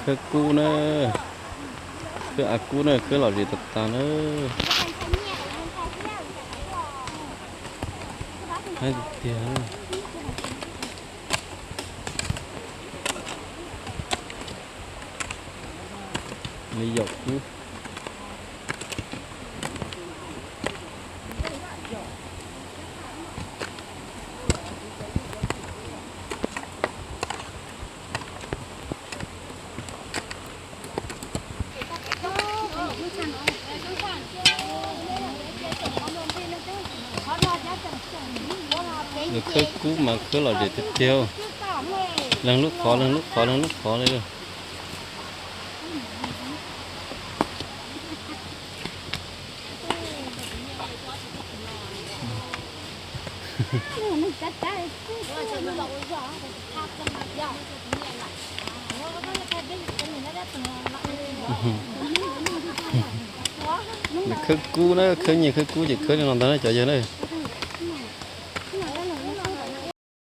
Khawb kub na, khawb av kub na, khawb lom zem tas tas na. Haib tiag tiag. Me yaum kub. Nws khawb kub mas khawb lom zem tiag tiag. Leej lub qhov, leej lub qhov, leej lub qhov li. Nws khawb kub na, khawb nyiaj khawb kub ces khawb li no ntag na cov yawg na.